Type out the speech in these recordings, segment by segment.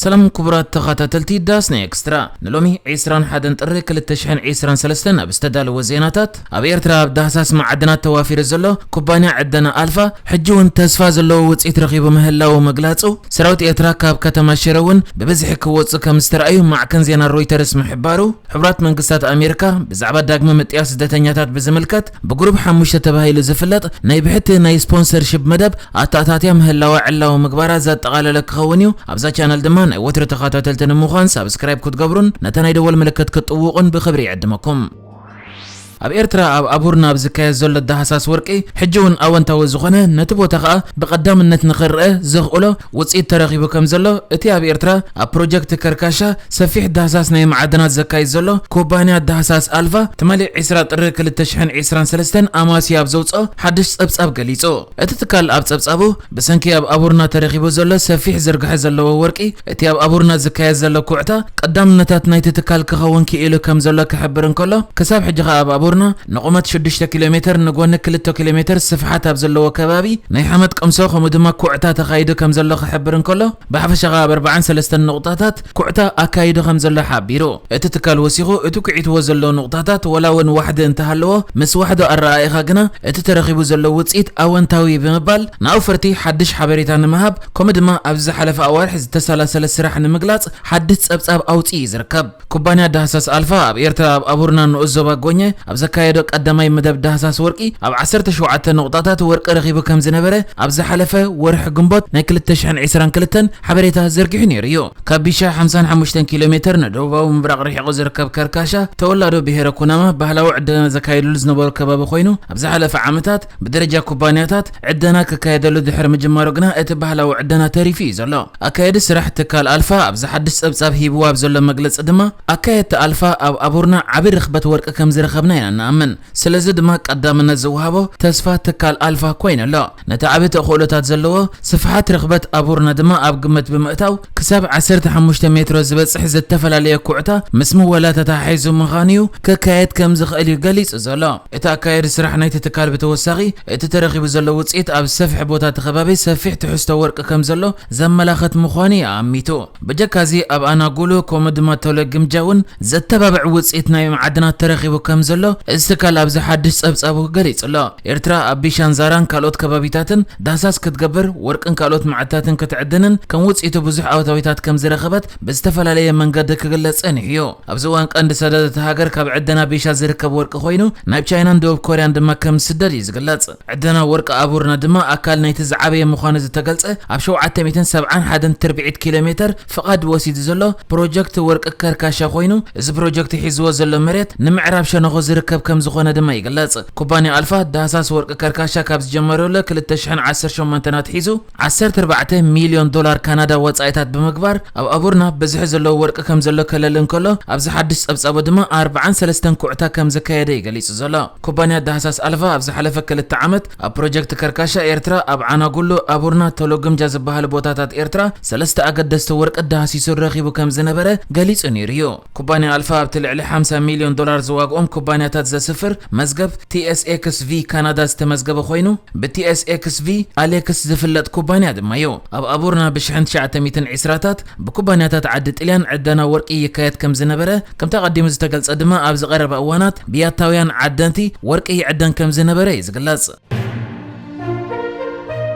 ሰላም ክቡራት ተኸታተልቲ ዳስ ናይ ኤክስትራ፣ ንሎሚ ዕስራን ሓደን ጥሪ ክልተ ሽሕን ዕስራን ሰለስተን ኣብ ዝተዳለወ ዜናታት፣ ኣብ ኤርትራ ኣብ ዳህሳስ መዓድናት ተዋፊሩ ዘሎ ኩባንያ ዕደና ኣልፋ ሕጂ እውን ተስፋ ዘለዎ ውጽኢት ረኺቡ ምህላዉ ምግላጹ፣ ሰራዊት ኤርትራ ካብ ከተማ ሽረ እውን ብብዝሒ ክወጹ ከም ዝተረኣዩ ማዕከን ዜና ሮይተርስ ምሕባሩ፣ ሕቡራት መንግስታት ኣሜሪካ ብዛዕባ ዳግመ ምጥያስ ስደተኛታት ብዝምልከት ብግሩፕ ሓሙሽተ ተባሂሉ ዝፍለጥ ናይ ብሕቲ ናይ ስፖንሰርሺፕ መደብ ኣተኣታትያ ምህላዋ ዕላዊ ምግባራ ዘጠቓለለ ክኸውን እዩ። ኣብዛ ቻነል ድማ ናይ ወትሪ ተኸታተልቲ ንምዃን ሳብስክራይብ ክትገብሩን ነታ ናይ ደወል ምልክት ክትጥውቑን ብኽብሪ ይዕድመኩም። ኣብ ኤርትራ ኣብ ኣቡርና ኣብ ዝካየድ ዘሎ ዳህሳስ ወርቂ ሕጂ እውን ኣወንታዊ ዝኾነ፣ ነቲ ቦታ ኸኣ ብቐዳምነት ንኽረአ ዘኽእሎ ውጽኢት ተረኺቡ ከም ዘሎ እቲ ኣብ ኤርትራ ኣብ ፕሮጀክት ከርካሻ ሰፊሕ ዳህሳስ ናይ መዓድናት ዘካይድ ዘሎ ኩባንያ ዳህሳስ ኣልፋ ትማሊ ዕስራ ጥሪ ክልተ ሽሕን ዕስራን ሰለስተን ኣማስያ ኣብ ዘውጽኦ ሓድሽ ጸብጻብ ገሊጹ። እቲ ትካል ኣብ ጸብጻቡ ብሰንኪ ኣብ ኣቡርና ተረኺቡ ዘሎ ሰፊሕ ዝርግሐ ዘለዎ ወርቂ፣ እቲ ኣብ ኣቡርና ዝካየድ ዘሎ ኩዕታ ቀዳምነታት ናይቲ ትካል ክኸውን ክኢሉ ከም ዘሎ ክሕብር እንከሎ፣ ክሳብ ሕጂ ኸኣ ኣብ ኣቡርና ንቑመት ሽዱሽተ ኪሎ ሜተር ንጎኒ ክልተ ኪሎ ሜተር ስፍሓት ኣብ ዘለዎ ከባቢ ናይ ሓመድ ቅምሶ ከምኡ ድማ ኩዕታ ተኻይዱ ከም ዘሎ ክሕብር እንከሎ፣ ብሓፈሻ ኸኣ ኣብ ኣርባዓን ሰለስተን ንቑጣታት ኩዕታ ኣካይዱ ከም ዘሎ ሓቢሩ። እቲ ትካል ወሲኹ፣ እቲ ኩዒትዎ ዘሎ ንቑጣታት ወላ እውን ዋሕዲ እንተሃለዎ፣ ምስ ዋሕዶ ኣረኣኢኻ ግና እቲ ተረኺቡ ዘሎ ውጽኢት ኣወንታዊ ብምባል፣ ንኣውፈርቲ ሓድሽ ሓበሬታ ንምሃብ፣ ከምኡ ድማ ኣብዚ ዝሓለፈ ኣዋርሕ ዝተሰላሰለ ስራሕ ንምግላጽ ሓድሽ ጸብጻብ ኣውጺኡ እዩ ዝርከብ። ኩባንያ ዳህሳስ ኣልፋ ኣብ ኤርትራ ኣብ ኣቡርና ንኡስ ዞባ ጎኘ ኣብ ዘካየዶ ቀዳማይ መደብ ዳህሳስ ወርቂ ኣብ ዓሰርተ ሸውዓተ ንቑጣታት ወርቂ ረኺቡ ከም ዝነበረ ኣብ ዝሓለፈ ወርሒ ግንቦት ናይ ክልተ ሽሕን ዕስራን ክልተን ሓበሬታ ዘርጊሑ ነይሩ እዩ። ካብ ቢሻ ሓምሳን ሓሙሽተን ኪሎ ሜተር ንደቡባዊ ምብራቕ ርሒቑ ዝርከብ ከርካሻ ተወላዶ ብሄረ ኩናማ ባህላዊ ዕደና ዘካየድሉ ዝነበሩ ከባቢ ኮይኑ፣ ኣብ ዝሓለፈ ዓመታት ብደረጃ ኩባንያታት ዕደና ክካየደሉ ድሕሪ ምጅማሩ ግና እቲ ባህላዊ ዕደና ተሪፉ እዩ ዘሎ። ኣካየዲ ስራሕ ትካል ኣልፋ ኣብዚ ሓድሽ ጸብጻብ ሂብዎ ኣብ ዘሎ መግለጺ ድማ፣ ኣካየድቲ ኣልፋ ኣብ ኣቡርና ዓቢ ርኽበት ወርቂ ከም ዝረኸብና ኢና ንኣምን። ስለዚ ድማ ቀዳምነት ዝወሃቦ ተስፋ ትካል ኣልፋ ኮይኑ ኣሎ። ነቲ ዓቢ ተኽእሎታት ዘለዎ ስፍሓት ርኽበት ኣቡርና ድማ ኣብ ግምት ብምእታው፣ ክሳብ ዓሰርተ ሓሙሽተ ሜትሮ ዝበጽሕ ዝተፈላለየ ኩዕታ ምስ ምወላ ተተሓሒዙ ምዃኑ እዩ ክካየድ ከም ዝኽእል እዩ ገሊጹ ዘሎ። እቲ ኣካያዲ ስራሕ ናይቲ ትካል ብተወሳኺ፣ እቲ ተረኺቡ ዘሎ ውጽኢት ኣብ ሰፍሒ ቦታ እቲ ከባቢ ሰፊሕ ትሕዝቶ ወርቂ ከም ዘሎ ዘመላኽት ምዃኑ እዩ ኣሚቱ። ብጀካዚ ኣብ ኣናጉሉ ከምኡ ድማ ቶሎ ግምጃ እውን ዘተባብዕ ውጽኢት ናይ መዓድናት ተረኺቡ ከም ዘሎ እዚ ትካል ኣብዚ ሓድሽ ጸብጻቡ ገሊጹ ኣሎ። ኤርትራ ኣብ ቢሻን ዛራን ካልኦት ከባቢታትን ዳህሳስ ክትገብር፣ ወርቅን ካልኦት መዓድናትን ክትዕድንን ከም ውጽኢቱ ብዙሕ ኣወንታዊታት ከም ዝረኸበት ብዝተፈላለየ መንገዲ ክግለጽ ጸኒሑ እዩ። ኣብዚ እዋን ቀንዲ ሰደድ እታ ሃገር ካብ ዕደና ቢሻ ዝርከብ ወርቂ ኮይኑ፣ ናብ ቻይናን ደቡብ ኮርያን ድማ ከም ዝስደድ እዩ ዝግለጽ። ዕደና ወርቂ ኣቡርና ድማ ኣካል ናይቲ ዝዓበየ ምዃኑ ዝተገልጸ ኣብ ሸውዓተ ሚእትን ሰብዓን ሓደን ትርብዒት ኪሎ ሜተር ፍቓድ ወሲዱ ዘሎ ፕሮጀክት ወርቂ ከርካሻ ኮይኑ፣ እዚ ፕሮጀክት ሒዝዎ ዘሎ መሬት ንምዕራብ ሸነኹ ዝርከብ ከም ዝኾነ ድማ ይግለጽ። ኩባንያ ኣልፋ ዳህሳስ ወርቂ ከርካሻ ካብ ዝጀመረሉ ክልተ ሽሕን ዓሰርተ ሸሞንተን ኣትሒዙ ዓሰርተ ኣርባዕተ ሚልዮን ዶላር ካናዳ ወጻኢታት ብምግባር፣ ኣብ ኣቡርና ብዝሒ ዘለዎ ወርቂ ከም ዘሎ ከለሊ እንከሎ፣ ኣብዚ ሓድሽ ጸብጻቡ ድማ ኣርባዓን ሰለስተን ኩዕታ ከም ዘካየደ እዩ ገሊጹ ዘሎ። ኩባንያ ዳህሳስ ኣልፋ ኣብ ዝሓለፈ ክልተ ዓመት ኣብ ፕሮጀክት ከርካሻ ኤርትራ ኣብ ዓናጉሎ፣ ኣቡርና፣ ቶሎ ግምጃ ዝበሃሉ ቦታታት ኤርትራ ሰለስተ ኣገደስቲ ወርቂ ዳህሲሱ ረኺቡ ከም ዝነበረ ገሊጹ ነይሩ እዩ። ኩባንያ ኣልፋ ኣብቲ ልዕሊ ሓምሳ ሚልዮን ዶላር ዝዋግኦም ኩባንያታት ዘስፍር መዝገብ ቲ ኤስ ኤክስ ቪ ካናዳ ዝተመዝገበ ኮይኑ፣ ብ ቲ ኤስ ኤክስ ቪ ኣሌክስ ዝፍለጥ ኩባንያ ድማ እዩ። ኣብ ኣቡርና ብሽሕን ትሽዓተ ሚእትን ዕስራታት ብኩባንያታት ዓዲ ጥልያን ዕደና ወርቂ ይካየድ ከም ዝነበረ፣ ከምቲ ኣቐዲሙ ዝተገልጸ ድማ ኣብዚ ቀረባ እዋናት ብያታውያን ዓደንቲ ወርቂ ይዕደን ከም ዝነበረ እዩ ዝግለጽ።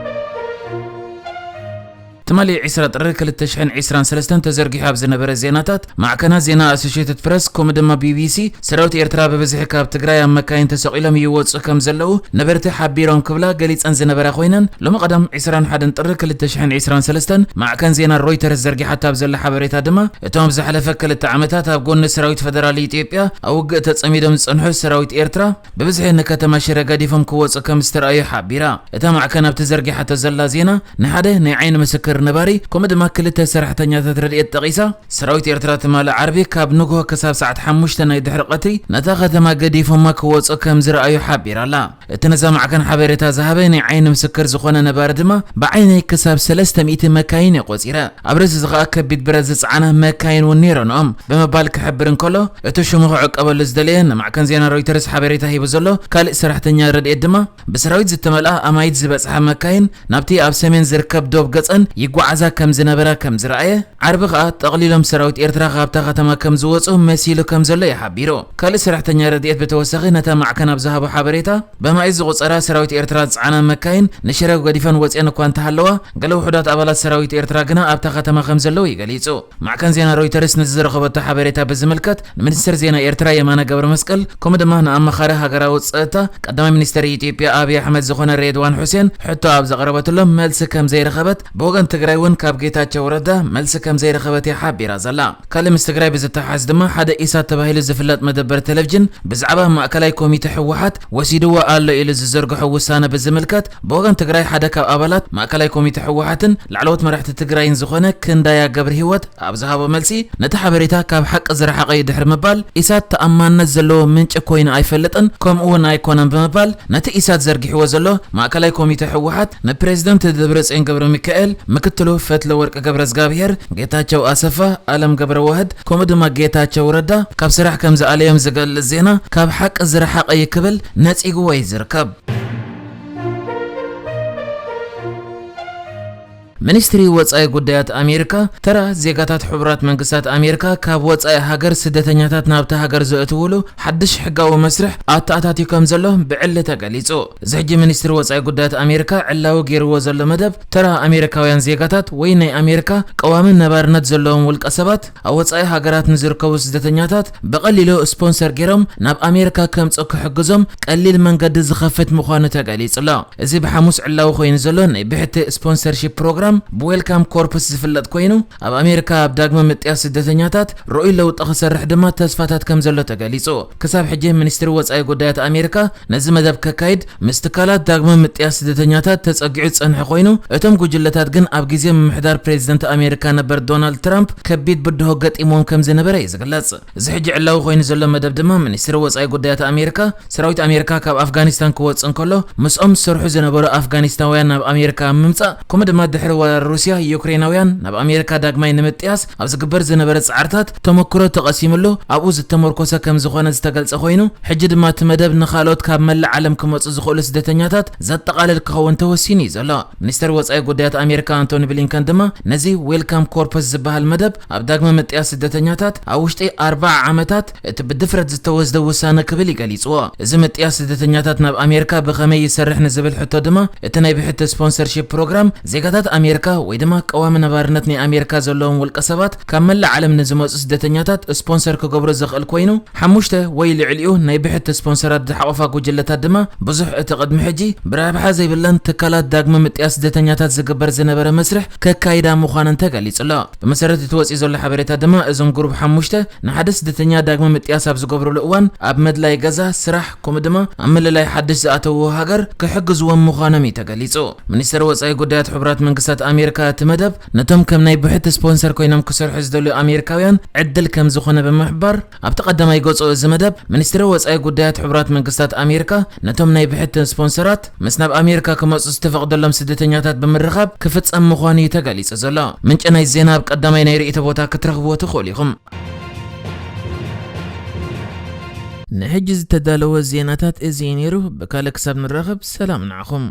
ትማሊ ዕስራ ጥሪ ክልተ ሽሕን ዕስራን ሰለስተን ተዘርጊሑ ኣብ ዝነበረ ዜናታት፣ ማዕከናት ዜና ኣሶሼትድ ፕረስ ከምኡ ድማ ቢ ቢ ሲ፣ ሰራዊት ኤርትራ ብብዝሒ ካብ ትግራይ ኣብ መካይን ተሰቒሎም ይወጹ ከም ዘለዉ ነበርቲ ሓቢሮም ክብላ ገሊጸን ዝነበራ ኮይነን፣ ሎሚ ቀዳም ዕስራን ሓደን ጥሪ ክልተ ሽሕን ዕስራን ሰለስተን ማዕከን ዜና ሮይተርስ ዘርጊሓቶ ኣብ ዘላ ሓበሬታ ድማ፣ እቶም ኣብ ዝሓለፈ ክልተ ዓመታት ኣብ ጎኒ ሰራዊት ፈደራል ኢትዮጵያ ኣብ ውግእ ተጸሚዶም ዝጸንሑ ሰራዊት ኤርትራ ብብዝሒ ንከተማ ሽረ ገዲፎም ክወጹ ከም ዝተረኣዩ ሓቢራ። እታ ማዕከን ኣብቲ ዘርጊሓቶ ዘላ ዜና፣ ንሓደ ናይ ዓይኒ ምስክር ነባሪ፣ ከምኡ ድማ ክልተ ሰራሕተኛታት ረድኤት ጠቒሳ፣ ሰራዊት ኤርትራ ትማሊ ዓርቢ ካብ ንግሆ ክሳብ ሰዓት ሓሙሽተ ናይ ድሕሪ ቀትሪ ነታ ከተማ ገዲፎማ ክወጹ ከም ዝረኣዩ ሓቢራ ኣላ። እቲ ነዛ ማዕከን ሓበሬታ ዝሃበ ናይ ዓይኒ ምስክር ዝኾነ ነባሪ ድማ፣ ብዓይነይ ክሳብ ሰለስተ ሚእቲ መካይን እየ ቆጺረ። ኣብ ርእሲ እዚ ኸኣ ከቢድ ብረት ዝጸዓና መካይን እውን ነይረንኦም ብምባል ክሕብር እንከሎ፣ እቲ ሽሙ ክዕቀበሉ ዝደለየ ንማዕከን ዜና ሮይተርስ ሓበሬታ ሂቡ ዘሎ ካልእ ሰራሕተኛ ረድኤት ድማ፣ ብሰራዊት ዝተመልኣ ኣማይት ዝበጽሓ መካይን ናብቲ ኣብ ሰሜን ዝርከብ ዶብ ገጸን ይጓዓዛ ከም ዝነበራ ከም ዝረኣየ፣ ዓርቢ ከኣ ጠቕሊሎም ሰራዊት ኤርትራ ካብታ ከተማ ከም ዝወጹ መሲሉ ከም ዘሎ እዩ ሓቢሩ። ካልእ ሰራሕተኛ ረድኤት ብተወሳኺ ነታ ማዕከን ኣብ ዝሃቦ ሓበሬታ፣ ብማይ ዝቑጸራ ሰራዊት ኤርትራ ዝጸዓና መካይን ንሽረ ገዲፈን ወጺአን እኳ እንተሃለዋ፣ ገለ ውሑዳት ኣባላት ሰራዊት ኤርትራ ግና ኣብታ ከተማ ከም ዘለዉ እዩ ገሊጹ። ማዕከን ዜና ሮይተርስ ነዚ ዝረኸበቶ ሓበሬታ ብዝምልከት፣ ንሚኒስትር ዜና ኤርትራ የማነ ገብረ መስቀል፣ ከምኡ ድማ ንኣማኻሪ ሃገራዊ ጸጥታ ቀዳማይ ሚኒስትር ኢትዮጵያ ኣብይ ኣሕመድ ዝኾነ ሬድዋን ሑሴን ሕቶ ኣብ ዘቕረበትሎም፣ መልሲ ከም ዘይረኸበት፣ ብወገን ትግራይ እውን ካብ ጌታቸው ረዳ መልሲ ከም ዘይረኸበት እያ ሓቢራ ዘላ። ካልእ ምስ ትግራይ ብዝተሓዝ ድማ፣ ሓደ ኢሳት ተባሂሉ ዝፍለጥ መደበር ቴሌቪዥን ብዛዕባ ማእከላይ ኮሚቴ ህወሓት ወሲድዎ ኣሎ ኢሉ ዝዘርግሖ ውሳነ ብዝምልከት፣ ብወገን ትግራይ ሓደ ካብ ኣባላት ማእከላይ ኮሚቴ ህወሓትን ላዕለዎት መራሕቲ ትግራይን ዝኾነ ክንዳያ ገብረ ህይወት ኣብ ዝሃቦ መልሲ፣ ነቲ ሓበሬታ ካብ ሓቂ ዝረሓቐ እዩ ድሕሪ ምባል፣ ኢሳት ተኣማንነት ዘለዎ ምንጪ ኮይኑ ኣይፈልጥን፣ ከምኡ እውን ኣይኮነን ብምባል፣ ነቲ ኢሳት ዘርጊሕዎ ዘሎ ማእከላይ ኮሚቴ ህወሓት ንፕሬዚደንት ደብረጽዮን ገብረ ሚካኤል፣ ምክትሉ ፈትለወርቅ ገብረ እግዚኣብሔር፣ ጌታቸው ኣሰፋ፣ ኣለም ገብረ ዋህድ፣ ከምኡ ድማ ጌታቸው ረዳ ካብ ስራሕ ከም ዝኣለዮም ዝገልጽ ዜና ካብ ሓቂ ዝረሓቐ እዩ ክብል ነጺግዎ እዩ ዝርከብ። ሚኒስትሪ ወጻኢ ጉዳያት ኣሜሪካ፣ ተራ ዜጋታት ሕቡራት መንግስታት ኣሜሪካ ካብ ወጻኢ ሃገር ስደተኛታት ናብታ ሃገር ዘእትውሉ ሓድሽ ሕጋዊ መስርሕ ኣተኣታትዩ ከም ዘሎ ብዕሊ ተገሊጹ። እዚ ሕጂ ሚኒስትሪ ወጻኢ ጉዳያት ኣሜሪካ ዕላዊ ገይርዎ ዘሎ መደብ፣ ተራ ኣሜሪካውያን ዜጋታት ወይ ናይ ኣሜሪካ ቀዋሚ ነባርነት ዘለዎም ውልቀ ሰባት፣ ኣብ ወጻኢ ሃገራት ንዝርከቡ ስደተኛታት ብቐሊሉ ስፖንሰር ገይሮም ናብ ኣሜሪካ ከምጽኡ ክሕግዞም ቀሊል መንገዲ ዝኸፍት ምዃኑ ተገሊጹ ኣሎ። እዚ ብሓሙስ ዕላዊ ኮይኑ ዘሎ ናይ ብሕቲ ስፖንሰርሺፕ ፕሮግራም ብዌልካም ኮርፕስ ዝፍለጥ ኮይኑ፣ ኣብ ኣሜሪካ ኣብ ዳግመ ምጥያስ ስደተኛታት ርኡይ ለውጢ ክሰርሕ ድማ ተስፋታት ከም ዘሎ ተገሊጹ። ክሳብ ሕጂ ሚኒስትሪ ወጻኢ ጉዳያት ኣሜሪካ ነዚ መደብ ከካይድ ምስ ትካላት ዳግመ ምጥያስ ስደተኛታት ተጸጊዑ ዝጸንሐ ኮይኑ፣ እቶም ጉጅለታት ግን ኣብ ግዜ ምምሕዳር ፕሬዚደንት ኣሜሪካ ነበር ዶናልድ ትራምፕ ከቢድ ብድሆ ገጢምዎም ከም ዝነበረ እዩ ዝግለጽ። እዚ ሕጂ ዕላዊ ኮይኑ ዘሎ መደብ ድማ፣ ሚኒስትሪ ወጻኢ ጉዳያት ኣሜሪካ፣ ሰራዊት ኣሜሪካ ካብ ኣፍጋኒስታን ክወጽእ እንከሎ፣ ምስኦም ዝሰርሑ ዝነበሩ ኣፍጋኒስታውያን ናብ ኣሜሪካ ኣብ ምምጻእ፣ ከምኡ ድማ ድሕሪ ወራር ሩስያ፣ ዩክሬናውያን ናብ ኣሜሪካ ዳግማይ ንምጥያስ ኣብ ዝግበር ዝነበረ ጻዕርታት ተመክሮ ተቐሲምሉ ኣብኡ ዝተመርኮሰ ከም ዝኾነ ዝተገልጸ ኮይኑ፣ ሕጂ ድማ እቲ መደብ ንኻልኦት ካብ መላእ ዓለም ክመጹ ዝኽእሉ ስደተኛታት ዘጠቓልል ክኸውን ተወሲኑ እዩ ዘሎ። ሚኒስተር ወጻኢ ጉዳያት ኣሜሪካ ኣንቶኒ ብሊንከን ድማ፣ ነዚ ዌልካም ኮርፕስ ዝበሃል መደብ ኣብ ዳግመ ምጥያስ ስደተኛታት ኣብ ውሽጢ ኣርብዓ ዓመታት እቲ ብድፍረት ዝተወስደ ውሳነ ክብል እዩ ገሊጽዎ። እዚ ምጥያስ ስደተኛታት ናብ ኣሜሪካ ብኸመይ ይሰርሕ ንዝብል ሕቶ ድማ፣ እቲ ናይ ብሕቲ ስፖንሰርሺፕ ፕሮግራም ዜጋታት ኣሜሪካ ወይ ድማ ቀዋሚ ነባርነት ናይ ኣሜሪካ ዘለዎም ውልቀ ሰባት ካብ መላእ ዓለም ንዝመጹ ስደተኛታት ስፖንሰር ክገብሮ ዝኽእል ኮይኑ፣ ሓሙሽተ ወይ ልዕሊኡ ናይ ብሕቲ ስፖንሰራት ዝሓቖፋ ጉጅለታት ድማ ብዙሕ እቲ ቅድሚ ሕጂ ብረብሓ ዘይብለን ትካላት ዳግመ ምጥያስ ስደተኛታት ዝግበር ዝነበረ መስርሕ ከካይዳ ምዃነን ተገሊጹ ኣሎ። ብመሰረት እቲ ወጺኡ ዘሎ ሓበሬታ ድማ፣ እዞም ግሩፕ ሓሙሽተ ንሓደ ስደተኛ ዳግመ ምጥያስ ኣብ ዝገብርሉ እዋን ኣብ ምድላይ ገዛ፣ ስራሕ፣ ከምኡ ድማ ኣብ ምልላይ ሓድሽ ዝኣተውዎ ሃገር ክሕግዝዎም ምዃኖም እዩ ተገሊጹ። ሚኒስተር ወጻኢ ጉዳያት ሕቡራት መንግስታት ኣሜሪካ፣ እቲ መደብ ነቶም ከም ናይ ብሕቲ ስፖንሰር ኮይኖም ክሰርሑ ዝደልዩ ኣሜሪካውያን ዕድል ከም ዝኾነ ብምሕባር፣ ኣብቲ ቀዳማይ ገጹ እዚ መደብ፣ ሚኒስትሪ ወጻኢ ጉዳያት ሕቡራት መንግስታት ኣሜሪካ ነቶም ናይ ብሕቲ ስፖንሰራት ምስ ናብ ኣሜሪካ ክመጹ ዝተፈቕደሎም ስደተኛታት ብምርኻብ ክፍጸም ምዃኑ እዩ ተገሊጹ ዘሎ። ምንጪ ናይ ዜና ኣብ ቀዳማይ ናይ ርእይቶ ቦታ ክትረኽብዎ ትኽእሉ ኢኹም። ንሕጂ ዝተዳለወ ዜናታት እዚ እዩ ነይሩ። ብካልእ ክሳብ ንራኸብ፣ ሰላም ንዓኹም።